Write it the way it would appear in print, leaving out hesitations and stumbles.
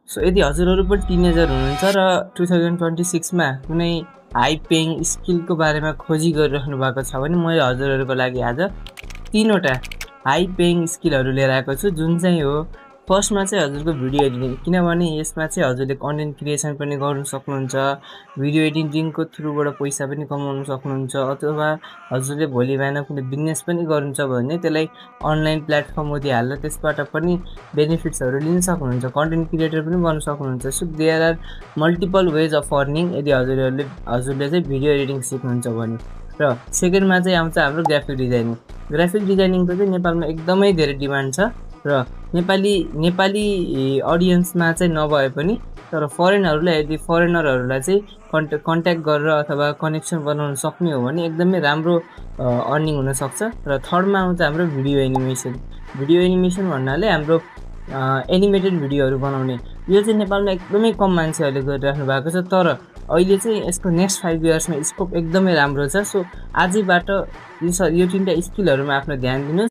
So यदि हजुरहरू पनि teenager हुनुहुन्छ र 2026 मा कुनै हाई पेइङ स्किलको बारेमा खोजी गरिराख्नु भएको छ भने मैले हजुरहरूको लागि आज 3वटा हाई पेइङ स्किलहरू लिएर आएको छु, जुन चाहिँ हो फर्स्टमा चाहिँ हजुरको भिडियो एडिटिङ। किनभने यसमा चाहिँ हजुरले कन्टेन्ट क्रिएसन पनि गर्न सक्नुहुन्छ, भिडियो एडिटिङको थ्रुबाट पैसा पनि कमाउन सक्नुहुन्छ, अथवा हजुरले भोलि बिहान कुनै बिजनेस पनि गर्नुहुन्छ भने त्यसलाई अनलाइन प्लेटफर्म मध्ये हालेर त्यसबाट पनि बेनिफिट्सहरू लिन सक्नुहुन्छ, कन्टेन्ट क्रिएटर पनि बन्न सक्नुहुन्छ। So there are multiple ways of earning यदि हजुरले चाहिँ भिडियो एडिटिङ सिक्नुहुन्छ भने। र सेकेन्डमा चाहिँ आउँछ हाम्रो ग्राफिक डिजाइनिङ। ग्राफिक डिजाइनिङको चाहिँ नेपालमा एकदमै धेरै डिमान्ड छ र नेपाली अडियन्समा चाहिँ नभए पनि तर फरेनरहरूलाई चाहिँ कन्ट्याक्ट गरेर अथवा कनेक्सन बनाउन सक्ने हो भने एकदमै राम्रो अर्निङ हुनसक्छ। र थर्डमा आउँछ हाम्रो भिडियो एनिमेसन। भिडियो एनिमेसन भन्नाले हाम्रो एनिमेटेड भिडियोहरू बनाउने। यो चाहिँ नेपालमा एकदमै कम मान्छेहरूले गरिराख्नु भएको छ, तर अहिले चाहिँ यसको नेक्स्ट 5 इयर्समा स्कोप एकदमै राम्रो छ। सो आजैबाट यो 3टा स्किलहरूमा आफ्नो ध्यान दिनुहोस्।